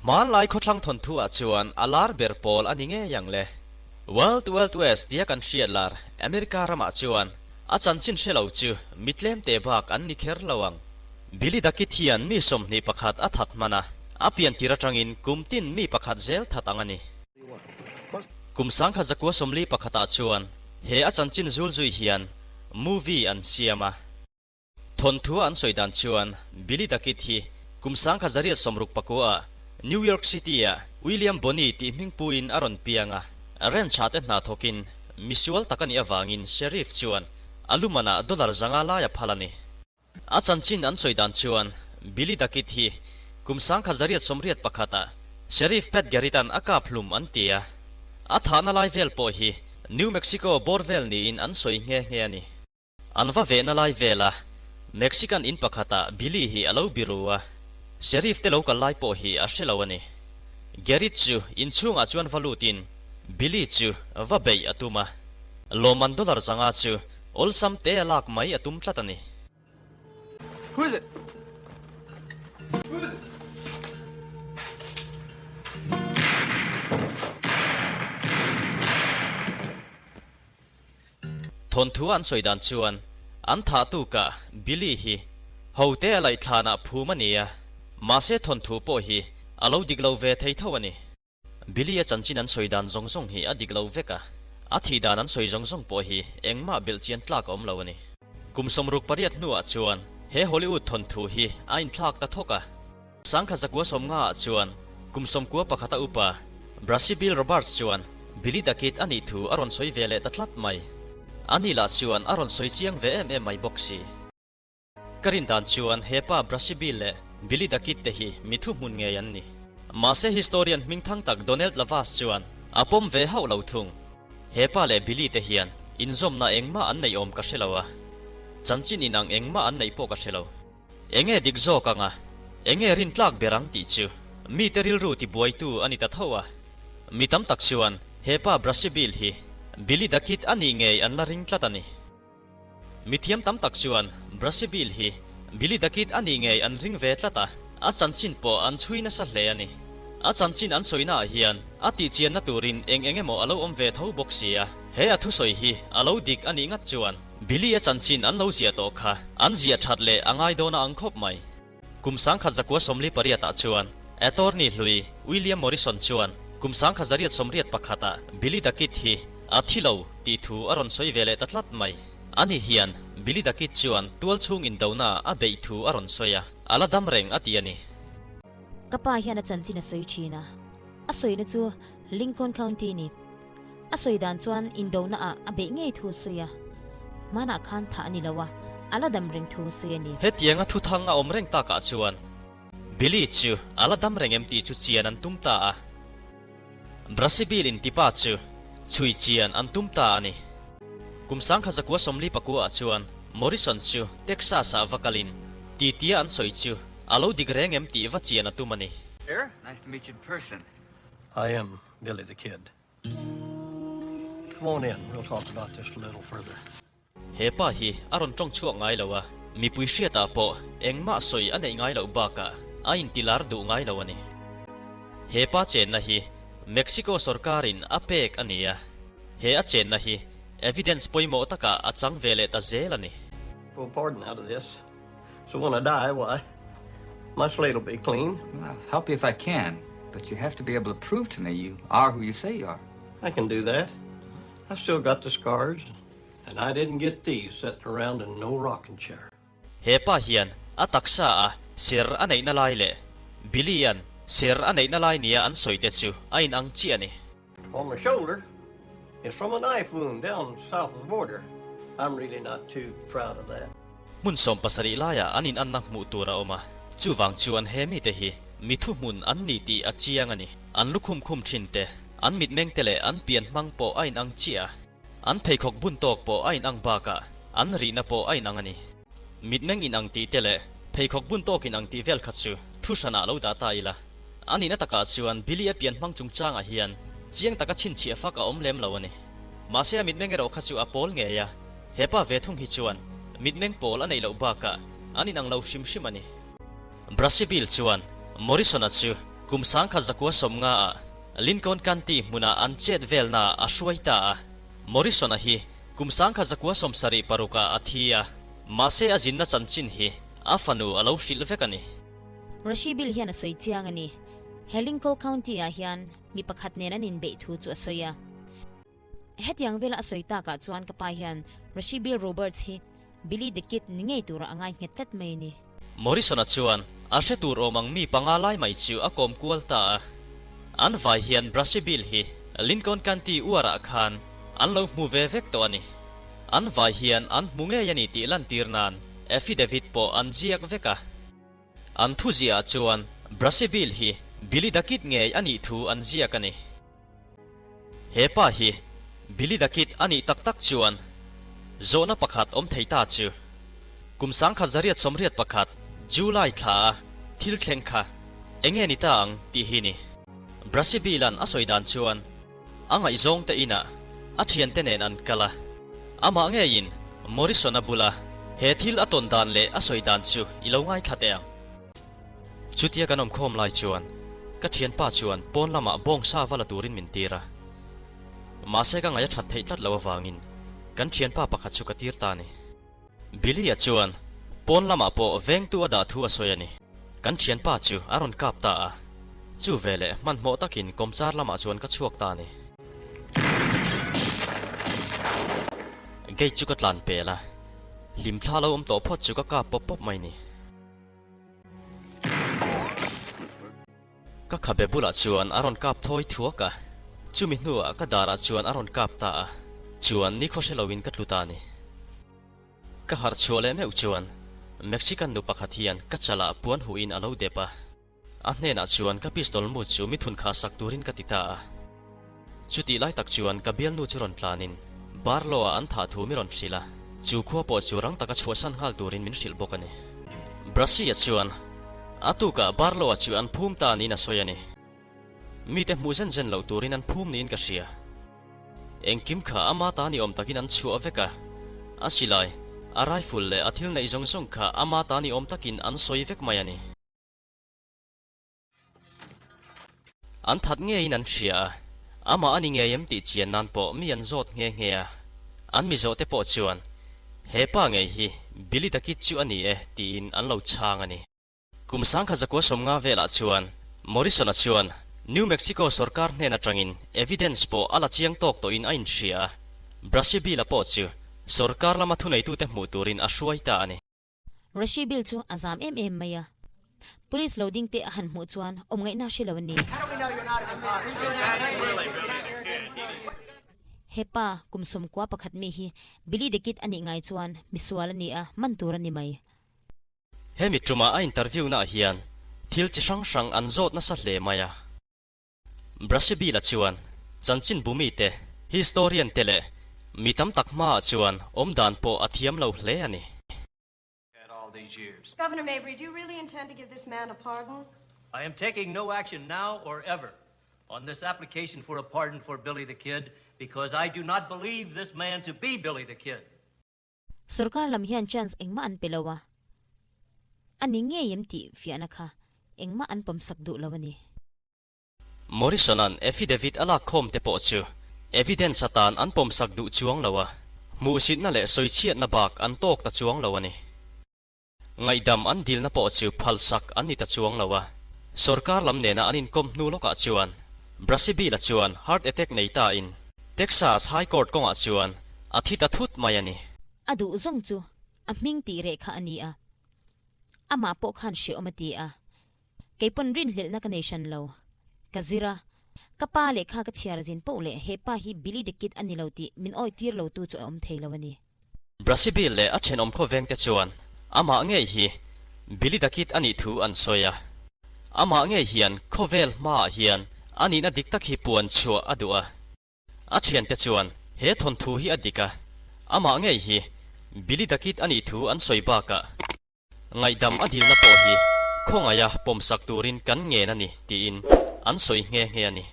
Hmanlai khawthlang thawnthu-ah chuan a lar ber pawl a ni ngei ang le. Wild Wild West tia kan hriat lar America ramah chuan a chanchin hre lo chu mi tlemte bak an ni kher lo ang. Billy the Kid hian mi 21 a that hman a, a pian tir atangin kum tin mi pakhat zel that ang a ni. Kum 1941-ah chuan he a chanchin zul zui hian movie an siam a. Thawnthu an sawi dan chuan Billy the Kid hi kum 1869-ah New York City-ah William Bonney tih hmingpuiin a rawn piang a. Ranch-ah te hna thawkin misual tak a nih avangin Sheriff chuan a lumanah dollar 500 lai a phal a ni. A chanchin an sawi dan chuan Billy the Kid hi kum 1881-ah Sheriff Pat Garrett-a'n a kap hlum an ti a. A thahna lai vel pawh hi New Mexico bawr vel niin an sawi nghe nghe a ni. An va vehna lai vela Mexican in pakhatah Billy hi a lo biru a, Sheriff te lo kal lai pawh hi a hre lo a ni. Garrett chu inchhungah chuan va lutin Billy chu va beih a tum a, lawmman dollar 500 chu awlsam te a lak mai a tum tlat a ni. Who is it? Who is it? Thawnthu an sawi dan chuan an thah tukah Billy hi ho te a laih thlanah phum a ni a, mahse thawnthu pawh hi a lo dik lo ve thei tho a ni. Billy a chanchin an sawi dan zawng zawng hi a dik lo vek a, a thih dan an sawi zawng zawng pawh hi engmah belh chian tlak a awm lo a ni. Kum 68 hnuah chuan he Hollywood thawnthu hi a inthlak ta thawk a. 1990-ah chuan kum 91 a upa Brassie Bill Roberts chuan Billy the Kid a nih thu a rawn sawi ve leh ta tlat mai. Ani lah chuan a rawn sawi chiang ve em em mai bawk si. Ka rin dan chuan hepa Brassie Bill leh Billy the Kid te hi mi thuhmun ngei an ni. Mahse historian hming thang tak Donald Lavas chuan a pawm ve hauh lo thung. Hepa leh Billy te hian inzawmna engmah an neih awm ka hre lo a, chanchin inang engmah an neih pawh ka hre lo. Enge dik zawk anga, enge rin tlak ber ang tih chu mite rilru ti buaitu a ni ta tho a. Mi tam tak chuan hepa Brassie Bill hi Billy the Kid a nih ngei an la ring tlat a ni. Mi thiam tam tak chuan Brassie Bill hi Billy the Kid a nih ngei an ring ve tlat a, a chanchin pawh an chhui nasa hle a ni. A chanchin an sawina ah hian a tih chianna turin eng eng emaw a lo awm ve tho bawk si a, he a thusawi hi a lo dik a nih ngat chuan Billy a chanchin an lo ziah tawh kha an ziah that leh a ngai dawn a ang khawp mai. Kum 1948 ah chuan attorney hlui William Morrison chuan kum 1881 ah Billy the Kid hi a thi lo tih thu a rawn sawi ve leh ta tlat mai. Ani hian Billy the Kid chuan tual chhung indona a beih thu a rawn sawi a, a la dam reng a ti a ni. Ka pa hian a chanchin a sawi thin a, a sawina chu Lincoln County ni. A sawi dan chuan indona ah a beih ngei thu a sawi a, hmanah khan thah a ni lo a, a la dam reng thu a sawi a ni. Hetianga thuthang a awm reng takah chuan Billy chu a la dam reng em tih chu chian an tum ta a. Brassie Bill in tipa chu chhui chian an tum ta a ni. Kum 1949 ah chuan Morrison chu Texas ah va kalin titia an sawi chu a lo dik reng em tih va chian a tum a ni. Nice to meet you in person. I am Billy the Kid. Come on in, we'll talk about this a little further. He pa hi a rawn tawng chhuak ngai lo a, mipui hriatah pawh engmah sawi a neih ngai loh bakah a intilar duh ngai lo a ni. He pa chenna hi Mexico sorkarin a pek a ni a, he a chenna hi evidence pawimawh takah a chang ve leh ta zel a ni. Full pardon out of this. So when I die, why, my slate will be clean. Well, I'll help you if I can, but you have to be able to prove to me you are who you say you are. I can do that. I've still got the scars, and I didn't get these sitting around in no rocking chair. He pa hian a taksa a ser a neihna lai leh Billy-a'n ser a neihna lai nia an sawi te chu a inang chiah a ni. On my shoulder is from a knife wound down south of the border. I'm really not too proud of that. Hmun 17 laiah an inanna hmuh tur a awm a, chuvang chuan he mite hi mi thuhmun an ni tih a chiang a ni. An lukhum khum thin te, an mitmeng te leh an pian hmang pawh a inang chiah a, an pheikhawk bun tawk pawh a inang bakah an rihna pawh a inang a ni. Mitmeng inang tih te leh pheikhawk bun tawk inang tih vel kha chu thu hranah lo dah ta ila. A nihna takah chuan Billy a pian hmang chungchangah hian chiang taka chhinchhiah fak a awm lem lo a ni. Mahse a mitmeng erawh kha chu a pawl ngei a, hepa ve thung hi chuan mitmeng pawl a neih loh bakah an inang lo hrim hrim a ni. Brassie Bill chuan Morrison-a chu. Kum 1950 ah Lincoln County hmuna an chet velnaah a hruai ta a. Morrison-a hi kum 1976 ah a thi a, mahse a zinna chanchin hi a fanu a lo hrilh vek a ni. Rushy Bill hian a sawi chiang a ni. He Lincoln County-ah hian mi pakhat nen an inbeih thu chu a sawi a. Hetiang vela a sawi takah chuan ka pa hian Rushy Bill Roberts hi Billy the Kid ni ngei turah a ngai nghet tlat mai a ni. Morrison-a chuan a hre tur awm ang mi panga lai mai chu a kawm kual ta a. An vai hian Brushy Bill hi Lincoln County uarah khan an lo hmu ve vek tawh a ni. An vai hian an hmu ngei a ni tih lantir nan affidavit pawh an ziak vek a. An thu ziahah chuan Brushy Bill hi Billy the Kid ngei a nih thu an ziak a ni. He pa hi Billy the Kid a nih tak tak chuan zawhna pakhat awm thei ta chu kum 1981 July thla a thil thleng kha enge ni ta ang tih hi ni. Brushy Bill-a'n a sawi dan chuan a ngaihzawng te inah a thiante nen an kal a, amah ngeiin Morrison-a bula he thil a tawn dan leh a sawi dan chu i lo ngaithla teh ang. Chutia kan awmkhawm lai chuan ka thianpa chuan pawn lamah bawngsa va la turin min tir a. Mahse ka ngaih a that theih tlat lo avangin kan thianpa pakhat chu ka tir ta a ni. Billy-a chuan pawn lamah pawh vengtu a dah thu a sawi a ni. Kan thianpa chu a rawn kap ta a. Chu veleh hmanhmawh takin kawmchar lamah chuan ka chhuak ta a ni. Gate chu ka tlan pel a, hlimthla lo awm tawh phawt chu ka kap pawp pawp mai ni. Ka khabe bulah chuan a rawn kap thawi thuak a, chumi hnuah ka darah chuan a rawn kap ta a, chuan nikhaw hre loin ka tlu ta a ni. Ka harh chhuah leh meuh chuan Mexican nu pakhat hian ka chalah puan huhin a lo dep a, a hnenah chuan ka pistol mu chu mi thun khah sak turin ka ti ta a. Chutih lai tak chuan ka bialnu chu rawn tlanin Barlow-ah an thah thu mi rawn hrilh a, chu khua pawh chu rang taka chhuahsan nghal turin min hrilh bawk a ni. Brassia chuan a tukah Barlow-a chu an phum ta niin a sawi a ni. Mite hmuh zen zen loh turin an phum niin ka hria. Engkim kha ama ta ni awm takin an chhuah vek a, a silai, a rifle leh a thil neih zawng zawng kha ama ta ni awm takin an sawi vek mai a ni. An that ngeiin an hria a, amah a ni ngei em tih chian nan pawh mi an zawt nghe nghe a. An mi zawhte pawh chuan, He pa ngei hi Billy the Kid chu a ni e tiin an lo chhang a ni. Kum 1950 velah chuan Morrison-a chuan New Mexico sorkar hnen atangin evidence pawh a la chiang tawk tawhin a inhria a, Brushy Bill-a pawh chu sorkar lama thuneitute hmuh turin a hruai ta a ni. Rushy Bill chu a zam em em mai a, Police lo ding te a han hmuh chuan awm ngaihna hre lo a ni. He pa kum 90 pakhat mi hi Billy the Kid a nih ngai chuan misual a ni a, man tur a ni mai. He mi tumah a interview naah hian thil chi hrang hrang an zawt nasa hle mai a. Brushy Bill-a chuan chanchinbu mite, historian te leh mi tam tak hmaah chuan awm dan pawh a thiam lo hle a ni. Governor Mabry, do you really intend to give this man a pardon? I am taking no action now or ever on this application for a pardon for Billy the Kid because I do not believe this man to be Billy the Kid. Sorkar lam hian chance engmah an pe lo a, a ni ngei em tih fiahna kha engmah an pawmsak duh lo a ni. Morrison-a'n affidavit a lak khawm te pawh chu evidence atan an pawmsak duh chuang lo a, hmuhsitna leh sawichhiatna bak an tawk ta chuang lo a ni. Ngaihdam an dilna pawh chu phalsak an ni ta chuang lo a, sorkar lam nena an inkawm hnu lawkah chuan Brushy Bill-a chuan heart attack nei tain Texas High Court kawngah chuan a thi ta thut mai a ni. A duh zawng chu a hming tih reh kha a ni a, amah pawh khan hrehawm a ti a, Kei pawn rinhlelhna ka nei hran lo. Ka zir a, ka pa lehkha ka chhiar zin poh leh he pa hi Billy the Kid a ni lo tih min awi tir lo tu chu a awm thei lo a ni. Brushy Bill leh a thenawm khawveng te chuan amah ngei hi Billy the Kid a nih thu an sawi a. Amah ngei hian khawvel hmaah hian a nihna dik tak hi puan chhuah a duh a. A thiante chuan he thawnthu hi a dik a, amah ngei hi Billy the Kid a nih thu an sawi bakah Ngaihdam a dilna pawh hi khawngaiha pawmsak turin kan ngen a ni tiin an sawi nghe nghe a ni.